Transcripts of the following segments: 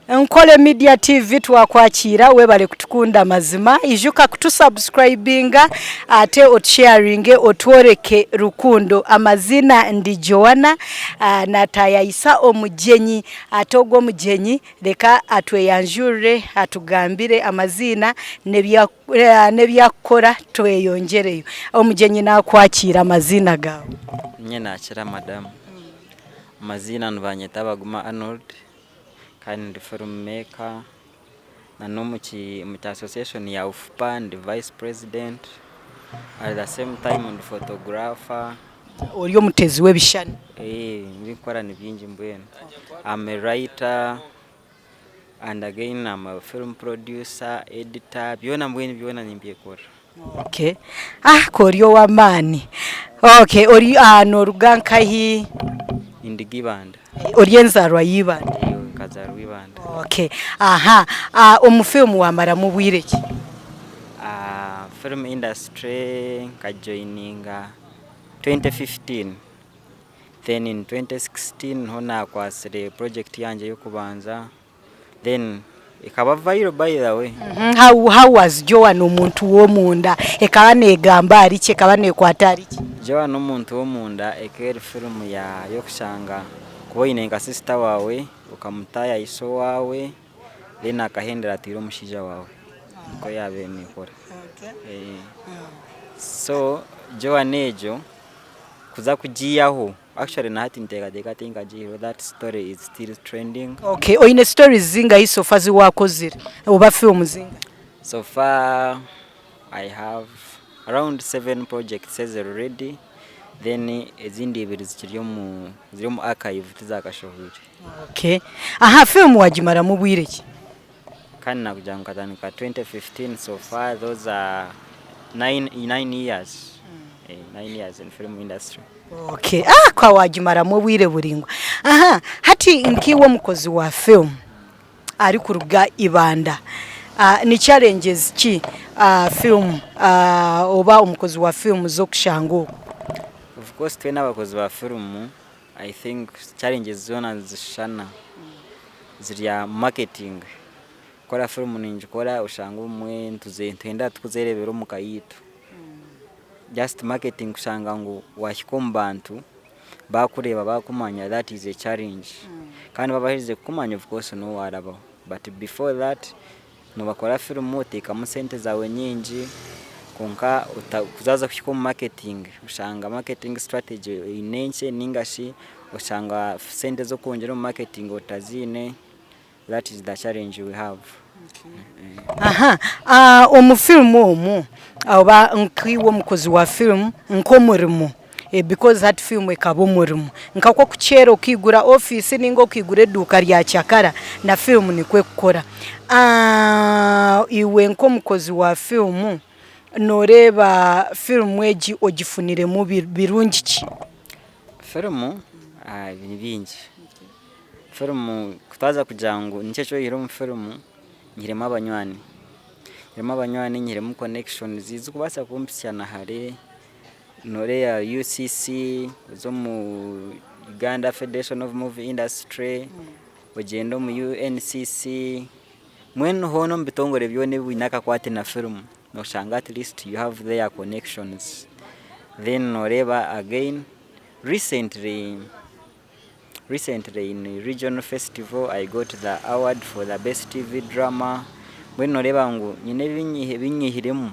Nkole Media TV twakwakiira webale kutukunda mazima ijuka kutusubscribinga ate otusharinge otworeke rukundo amaziina ndi Joanna natayayisa omugyenyi ate ogwo omugyenyi reka atweyanjurire atugambire amaziina n'ebi arikukora tweyongyereyo. Omugyenyi naakwakiira amaziina gaawe. Niinye naakira madamu. Amaziina nibanyeta Baguma Arnold kandi ndi film maker na n'omu association ya UFPA ndi vice president at the same time ndi photographer. Ori omuteezi w'ebishushani? Ebindikukora ni bingi mbwenu. Am a writer and again am a film producer, editor, byona mbwenu byona nimbyekorera. Okay. Ah, ka ori ow'amaani. Okay, ori ah, nooruga nkahi? Ninduga Ibanda. Ori enzaarwa y'Ibanda? Eeh, nkazaarwa Ibanda. Okay. Aha, ah, omu film waamaramu bwire ki? Ah, film industry nkajoininga 2015 then in 2016 niho naakwatsire project yangye y'okubanza then ekaba viral by the way. How, how was Joan omuntu w'omunda? Ekaba neegamba ahari ki? Ekaba neekwata ahari ki? Joan omuntu w'omunda ekaba eri firimu ya y'okushanga kuba oine nka sister waawe okamutaayayisa owaawe then akahendera atwire omushaija waawe nikwo yaabaire neekora. So Joan egyo kuza kugiihaho actually na hati ninteekateeka tinkagiihireho that story is still trending. Okay, oine stories zingahi so far ezi waakozire oba film zingahi? So far I have around seven projects eziri ready then ezindi ibiri zikiri omu ziri omu archive tizakashohwire. Okay. Aha film wagimaramu bwire ki? Kandi nakugira ngu nkatandika 2015 so far those are 9 years. 9 years in film industry. Okay. Ah, kwa wagimaramu obwire buraingwa. Aha, hati nk'iwe omukozi wa film arikuruga Ibanda, ah, ni challenges ki ah, film ah, oba omukozi wa film z'okushanga okwo? Of course twena abakozi ba film I think challenges zoona nizishushana ziri aha marketing. Kukora firimu ningikora oshange obumwe nitwenda tukuzereebera omu ka yaitu. Just marketing kushanga ngu waahika omu bantu baakureeba baakumanya that is a challenge. Kandi baaba baherize kukumanya of course niiwe waarabaho but before that Nibakora firimu oteekamu sente zaawe nyingi kwonka zaaza kuhika omu marketing oshanga marketing strategy eine nkye ninga shi oshanga sente z'okwongyera omu marketing otaziine that is the challenge we have. Aha, omu firimu omu oba nkaiwe omukozi wa firimu nk'omurimo because hati firimu ekaba omurimo nka ku orikukyera okaigura ofiisi ninga okaigura eduuka rya kyakara na firimu nikwo ekukora. Iwe nk'omukozi wa firimu nooreeba firimu egi ogifuniremu birungi ki? Firimu ni bingi, firimu ku twaza kugira ngu niki eki oihire omu firimu, nyihiremu abanywani, nyihiremu abanywani, nyihiremu connections ezirikubaasa kumpitsya na hare. Nooreeba UCC, oze omu Uganda Federation of Movie Industry, ogyende omu UNCC, mbwenu hoona omu bitongore byona ebiine akakwate na firimu, noshanga at least you have their connections. Then nooreeba again recently, recently in regional festival I got the award for the best TV drama, mbwenu nooreeba ngu nyine ebi nyihiremu.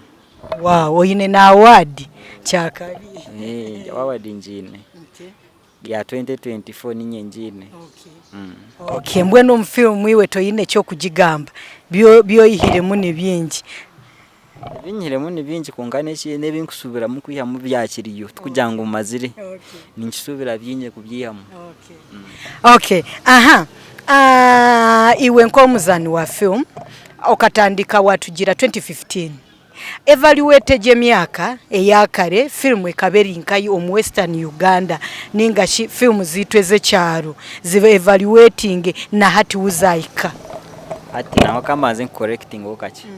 Wow, oine na award kyakabi. Award ngiine ya 2024 niinye ngiine. Okay, mbwenu omu firimu iwe toine ky'okugigamba, ebi oyihiremu ni bingi. Ebi nyihiremu ni bingi kwonka n'ebi nkushuubiramu kwihamu byakiriyo tikugira ngu mazire, ninkishuubira bingi kubyihamu. Okay, aha, iwe nk'omuzaani wa firimu okatandika waatugira 2015, evaluate egyo emyaka eya kare firimu ekaba eri nkahi omu Western Uganda ninga shi firimu zaitu ez'ekyaro zi evaluatinge na hati hu zaahika? Hati nangwa ka mbanze nkukorekitingeho kakye.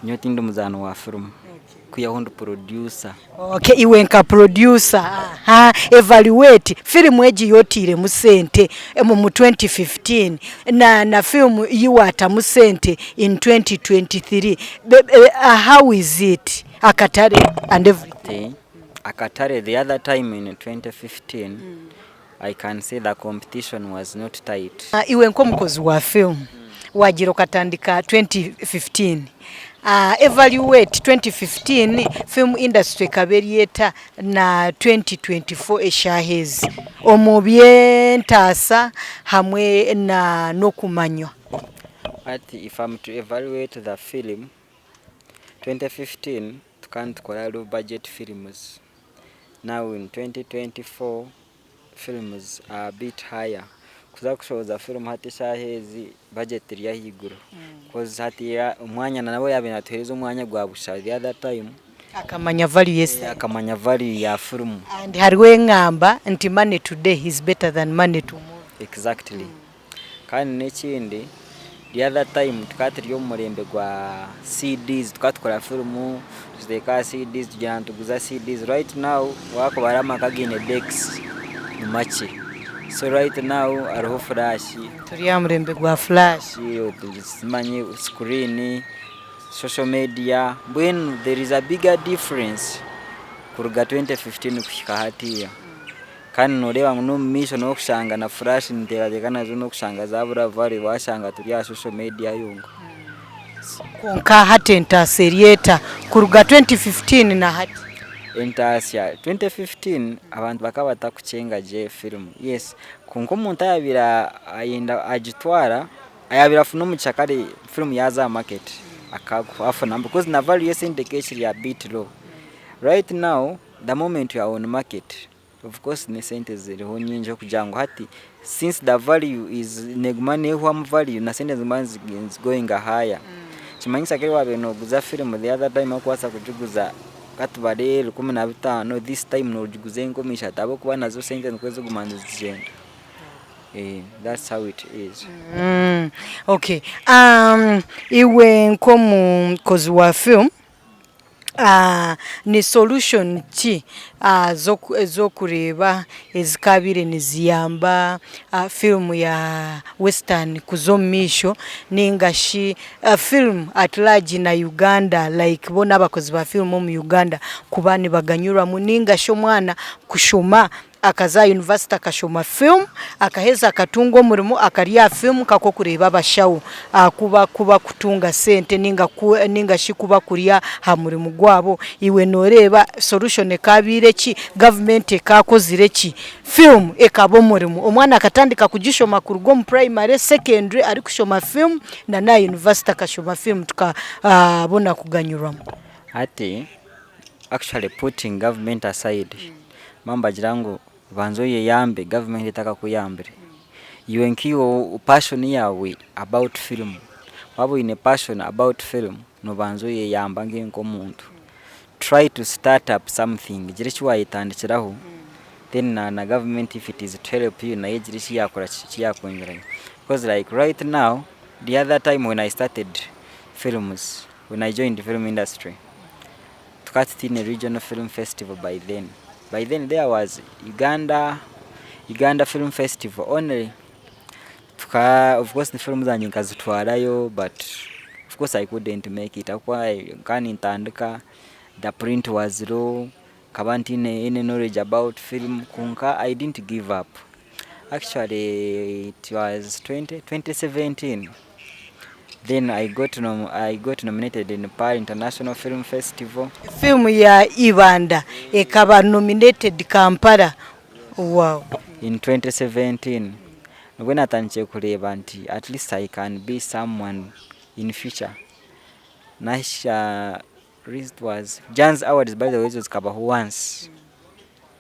Nyowe tindi muzaani wa firimu. Kwihaho ndi producer. Okay iwe nka producer aha evaluate firimu egi ei otairemu sente omu 2015 na na firimu ei waatamu sente in 2023 how is it akatare and everything? Akatare the other time in 2015 I can say the competition was not tight. Iwe nk'omukozi wa film wagira okatandika 2015, evaluate 2015 film industry ekaba eri eta na 2024 eshaaha ezi omu by'entaasa hamwe n'okumanywa? Hati if am to evaluate the film, 2015 tukaba nitukora low budget films. Now in 2024 films are a bit higher. Kuza kushohoza film hati eshaaha ezi budget eri ahaiguru coz hati omwanya nabwo yaabaire naatuheereza omwanya gwa busha the other time. Akamanya value y'esente. Akamanya value ya film. And hariho engamba nti money today is better than money tomorrow. Exactly. Kandi n'ekindi the other time tukaba turi omu murembe gwa CDs tukaba tukora firimu tuziteeka aha CDs tugyenda nituguza CDs right now waakubara amaka againe decks ni makye so right now hariho flash. Turi aha murembe gwa flash. Kimanye screen, social media mbwenu there is a bigger difference kuruga 2015 kuhika hatiiya. Kandi nooreeba ngu n'omu maisho n'okushanga na furashi niteekateeka nazo n'okushanga zaabura value waashanga turi aha social media yonka. Kwonka hati entaasya eri eta kuruga 2015 na hati? Entaasya, 2015 abantu bakaba batakukyenga gye firimu, yes kwonka omuntu ayaabaire ayenda agitwara, ayaabaire afuna omugisha kare firimu yaaza aha market akafunamu because na value y'esente ekaba ekiri a bit low. Right now the moment you are on market Of course n'esente ziriho nyingi okugira ngu hati since the value is neguma nehwamu value na sente niziguma nizigoyinga higher. Nikimanyisa ku wabaire noguza firimu the other time orikubaasa kugiguza katubare 15,000 this time nogiguza 3000 ahabw'okuba nazo sente nikwo zirikuguma nizigyenda. That's how it is. Okay, iwe nk'omukozi wa film Ni solution ki ez'okureeba ezikaabaire niziyamba firimu ya western kuza omu maisho nainga shi firimu at large na Uganda like boona abakozi ba firimu omu Uganda kuba nibaganyurwamu nainga shi omwana kushoma Akaza aha yunivasite akashoma fiimu, akaheza akatunga omurimo akari aha fiimu nk'akokureeba abashaho ahakuba ku bakutunga sente nainga shi ku bakurya aha murimo gwabo. Iwe nooreeba solution ekaabaire ki? Gavumenti ekaakozire ki? Fiimu ekaba omurimo. Omwana akatandika kugishoma kuruga omu purayimare, sekendure arikushoma fiimu na n'aha yunivasite akashoma fiimu tukabona kuganyurwamu. Hati actually putting government aside, nibaba nibagira ngu banza oyeyambe government etakakuyambire. Iwe nk'iwe passion yaawe about film, waaba oine passion about film, nobanza oyeyamba nk'omuntu. Try to start up something, gira eki waayetandikiraho then na na government if it is to help you nayo egire eki yaakora ki, eki yaakwongyerayo. Because like right now, the other time when I started films, when I joined film industry, tukaba tutaine regional film festival by then. By then there was Uganda Uganda film festival only. Tuka of course film zangye nkazitwarayo but of course I couldn't make it ahabw'okuba nkaba nintandika, the print was low, nkaba ntaine any knowledge about film kwonka I didn't give up. Actually it was 20, 2017 then I got, nom I got nominated in Pearl International Film Festival. Film ya Ibanda ekaba nominated Kampala. Wow. In 2017 nibwo natandikire kureeba nti at least I can be someone in future. Nahitsya it was Janzi Awards by the way ezo zikabaho once.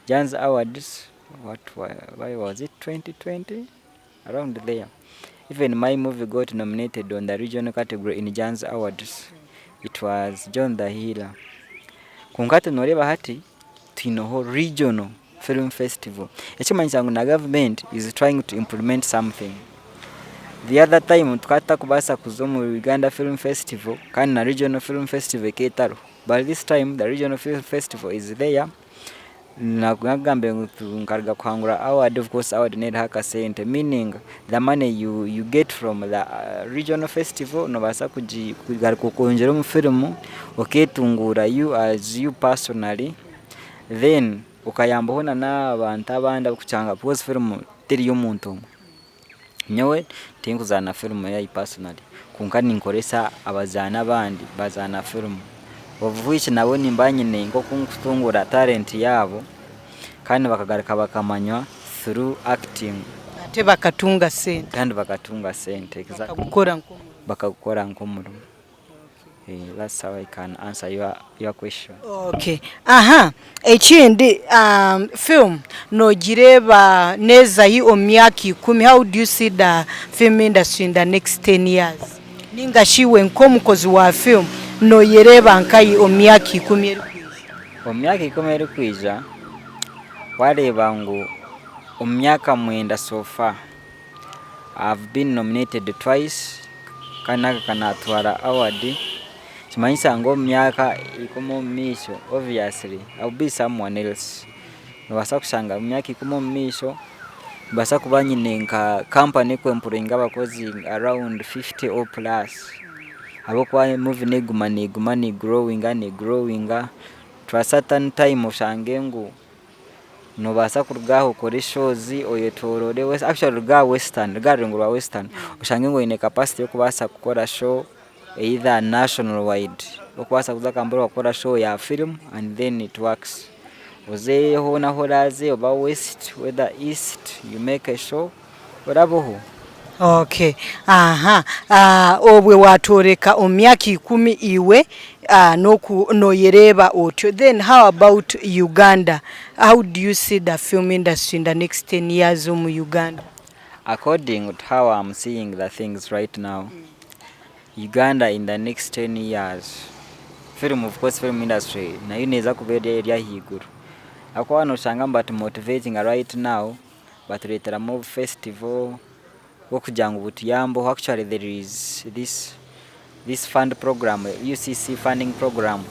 Janzi Awards what was it 2020 around there. Even my movie got nominated on the regional category in Janzi Awards. It was John the Healer. Kwonka hati noreeba hati twineho regional film festival. Ekirikumanyisa ngu na government is trying to implement something. The other time tukaba tutakubaasa kuza omu Uganda film festival kandi na regional film festival ekaba etariho. But this time the regional film festival is there, Nakugambire ngu nkaruga kuhangura award, of course award neeriho akasente meaning the money you you get from the regional festival nobaasa kugaruka okongyera omu firimu oketunguura you as you personally then okayambaho na n'abantu abandi abarikukyanga because firimu teri y'omuntu omwe. Nyowe tinkuzaana firimu eyayi personally kwonka ninkoresa abazaani abandi bazaana firimu of which nabo nimba nyine nk'oku nkutunguura talent yaabo kandi bakagaruka bakamanywa through acting. Ate bakatunga sente. Kandi bakatunga sente exactly. Bakagukora nk'omurimo. Bakagukora nk'omurimo. That's how I can answer your, your question. Okay. Aha. Ekindi um, film nogireeba neeza hi omu myaka ikumi how do you see the film industry in the next 10 years ninga shi iwe nk'omukozi wa film noyereeba nkahi omu myaka ikumi erikwija? Omu myaka ikumi erikwija wareeba ngu omu myaka mwenda so far I've been nominated twice kandi nagaruka natwara award nikimanyisa ngu omu myaka ikumi omu maisho obviously I will be someone else. Nobaasa kushanga omu myaka ikumi omu maisho nimbaasa kuba nyine nka kampani eriku employinga abakozi around 50 or plus ahabw'okuba movie neguma neguma ne growinga ne growinga to a certain time oshange ngu Noobaasa kuruga aha okore shows oyetooroore actually ruga aha western ruga aha rurengo rwa western oshange ngu oine capacity y'okubaasa kukora show either national wide orikubaasa kuza Kampala okakora show ya film and then it works. Oze hoona ahu oraaze oba west whether east you make a show orabeho. Okay aha obwe watworeka omu myaka ikumi iwe noku noyereeba otyo then how about Uganda how do you see the film industry in the next ten years omu Uganda? According to how am seeing the things right now, Uganda in the next ten years film of course film industry nayo neeza kuba eri ahaiguru ahakuba noshanga nibatu motivatinga right now batureeteramu obu festival bw'okugira ngu butuyambeho actually there is this this fund program UCC funding program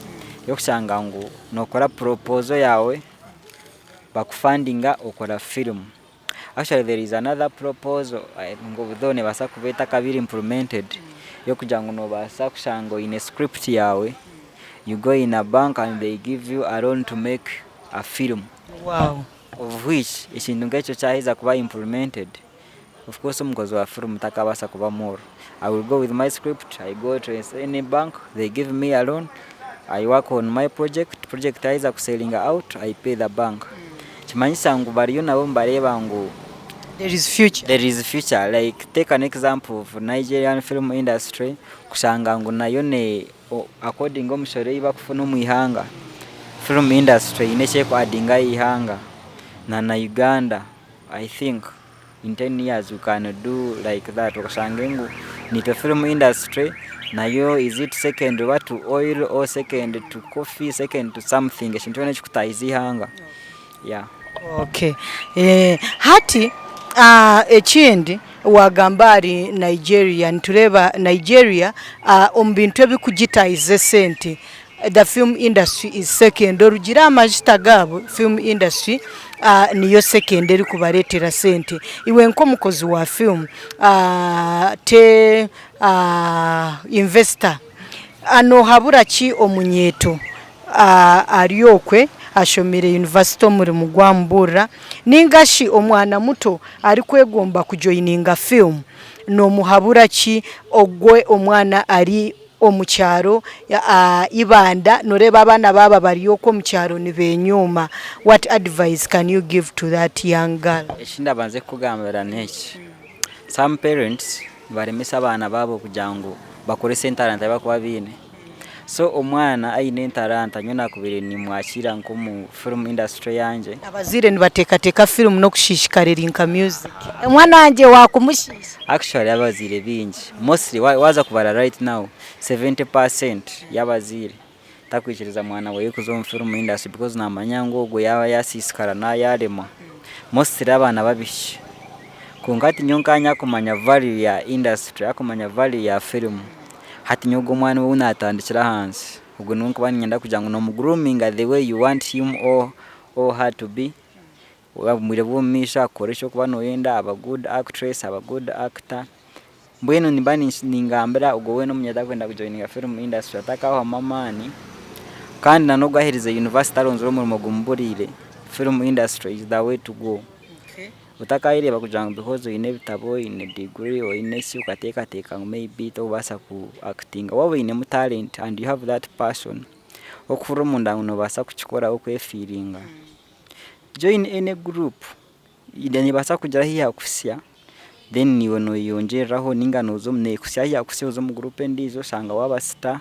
y'okushanga ngu nokora proposal yaawe bakufandinga okora film. Actually there is another proposal ngu though nebaasa kuba etakabire implemented y'okugira ngu nobaasa kushanga oine script yaawe you go in a bank and they give you a loan to make a film. Wow. Of which ekintu nk'ekyo kyaheza kuba implemented, of course omukozi wa firimu takabaasa kuba mwooro. I will go with my script, I go to any bank, they give me a loan, I work on my project, project yaheza ku sellinga out, I pay the bank. Nikimanyisa ngu bariyo nabo nibareeba ngu There is future. there is future. Like take an example of Nigerian film industry, kushanga ngu nayo ne According omushoro ei bakufuna omu ihanga, film industry eine eki eku addinga aha ihanga na na Uganda I think in ten years we can do like that oshange ngu nitwe film industry nayo is it second oba to oil or second to coffee, second to something ekintu kyona ekikutahiza ihanga yeah. Okay. Hati ekindi Waagamba ahari Nigeria, nitureeba Nigeria omu bintu ebirikugitaahiza esente, the film industry is second. Orugire aha majuta gaabo, film industry niyo second erikubareetera sente. Iwe nk'omukozi wa film, investor, Noohabura ki omunyeeto ari okwe ashomire yunivasite omurimo gwamuburira ninga shi omwana muto arikwegomba kujoyininga fiimu? Noomuhabura ki ogwo omwana ari omu kyaro Ibanda nooreeba abaana baaba bari okwo omu kyaro nibenyuuma what advice can you give to that young girl? Eki ndabanze kukugambira n'eki, some parents nibaremesa abaana baabo kugira ngu bakorese entaranta ei barikuba baine. So omwana aine entaranta nyowe nakubaire nimwakiira nk'omu film industry eyangye. Abazaire nibateekateeka firimu n'okushiishikara eri nka music. Omwana wangye waakumushiisha. Actually abazaire baingi mostly waaza kubara right now, 70% y'abazaire takwikiriza mwana weye kuza omu film industry because namanya ngu ogwo yaaba yasiisikara naaba yaremwa. Mostly abaana b'abaishiki. Kwonka hati nyowe nkaba nyakumanya value ya industry, akumanya value ya film, hati nyowe ogwo omwana ou natandikira ahansi. Ogwo niwe nkuba niinyenda kugira ngu noomuguruuminga the way you want him or her to be, omu bwire bw'omu maisho akore eki orikuba nooyenda, aba good actress, aba good actor. Mbwenu nimba ningambira ogwo weena omunyarwanda arikwenda kujoyininga film industry atakahwamu amaani kandi na n'ogu aherize university aronzire omurimo gumuburiire, film industry is the way to go. Otakayereeba kugira ngu because oine ebitabo, oine degree, oine ki okateekateeka ngu maybe tokubaasa ku actinga, waaba oinemu talent and you have that passion, orikuhurira omunda ngu noobaasa kukikora orikwefiiringa, join any group. Neebaasa kugira ahu yaakuhitsya then naiwe nooyeyongyereraho nainga nooza omu neekuhitsya ahu yaakuhitsya oze omu guruupu endiijo oshanga waaba sita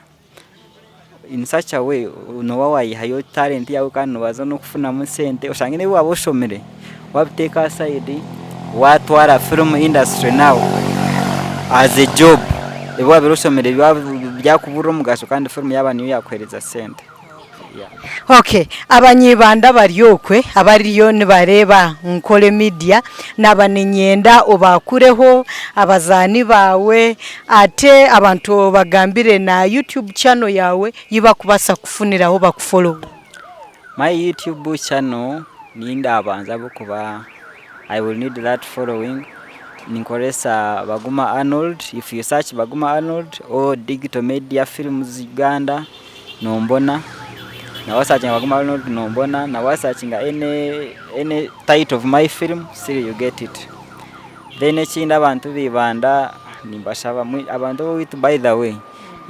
in such a way nooba waayihayo talent yaawe kandi noobaasa n'okufunamu sente oshange n'ebi waaba oshomire waabiteeka aside waatwara film industry now as a job ebi waabaire oshomire byakuburira omugasho kandi film yaaba niyo yaakuheereza sente. Ok, abanyibanda bari okwe abariyo nibareeba Nkole Media naba niinyenda obaakureho abazaani baawe ate abantu obagambire na YouTube channel yaawe ei barikubaasa kufuniraho bakufolowinge. My YouTube channel niyo ndabanza ahabw'okuba I will need that following ninkoresa Baguma Arnold, if you search Baguma Arnold or Digital Media Films Uganda nombona, na wasakinga Baguma Arnold nombona, na wasakinga any any title of my film still you get it. Then ekindi abantu b'Ibanda nimbashaba abantu b'oweitu by the way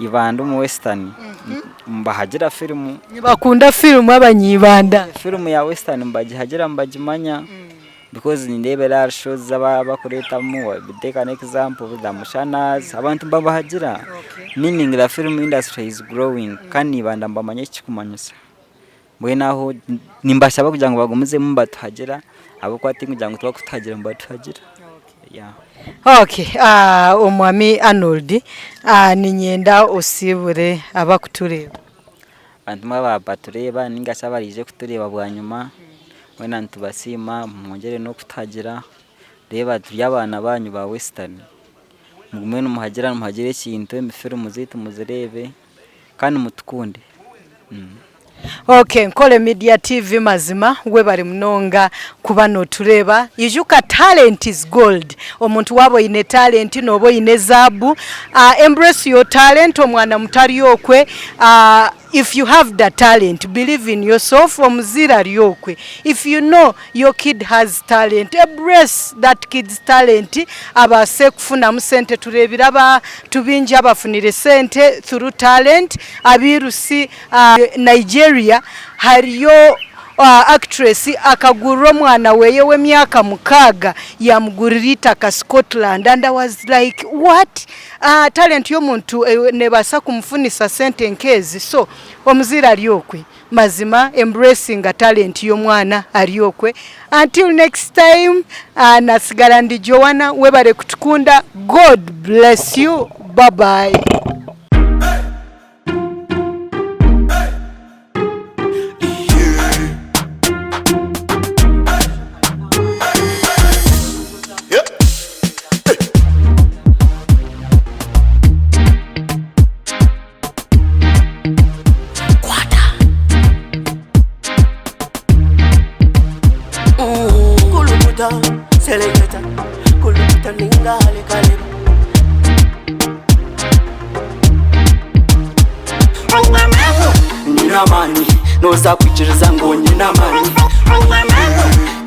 Ibanda omu western nibahagira firimu. Nibakunda firimu abanyibanda. Firimu ya western nibagihagira nibagimanya because nindeebera ahari shows ezi barikureetamu take an example the Mushanas abantu nibabahagira meaning the film industry is growing kandi Ibanda nibamanya eki kirikumanyisa. Mbwenu aho nimbashaba kugira ngu bagumizemu nibatuhagira ahabw'okuba tikugira ngu tibarikutuhagira nibatuhagira. Okay, Omwami Arnold, niinyenda osiibure abarikutureeba. Abantu mwaba batureeba ninga shi abaraije kutureeba bwanyima, mwena nitubasiima mwongyere n'okutuhagira, reeba turi abaana baanyu ba Western, mugume nimuhagira nimuhagira ekintu, firimu zaitu muzireebe kandi mutukunde. Ok Nkole Media TV mazima webare munonga kuba notureeba ijuka talent is gold omuntu waaba oine talent nooba oine ezaabu embrace your talent omwana muto ari okwe if you have the talent believe in yourself omuzaire ari okwe if you know your kid has talent embrace that kid's talent abaase kufunamu sente tureebire abantu baingi abafunire sente through talent abairusi Nigeria hariyo actress akagurira omwana weye w'emyaka mukaaga yamugurira eitaka Scotland and I was like what? Talent y'omuntu nebaasa kumufunisa sente nk'ezi so omuzaire ari okwe mazima embracinga talent y'omwana ari okwe until next time natsigara ndi Joanna webare kutukunda God bless you bye bye. Kulukuta, seleketa, kulukuta ninga kaleba. Nyine amaani noza kwikiriza ngu nyine amaani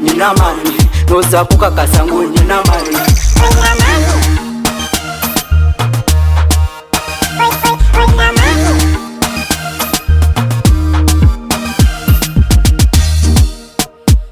Nyine amaani noza kukakasa ngu nyine amaani.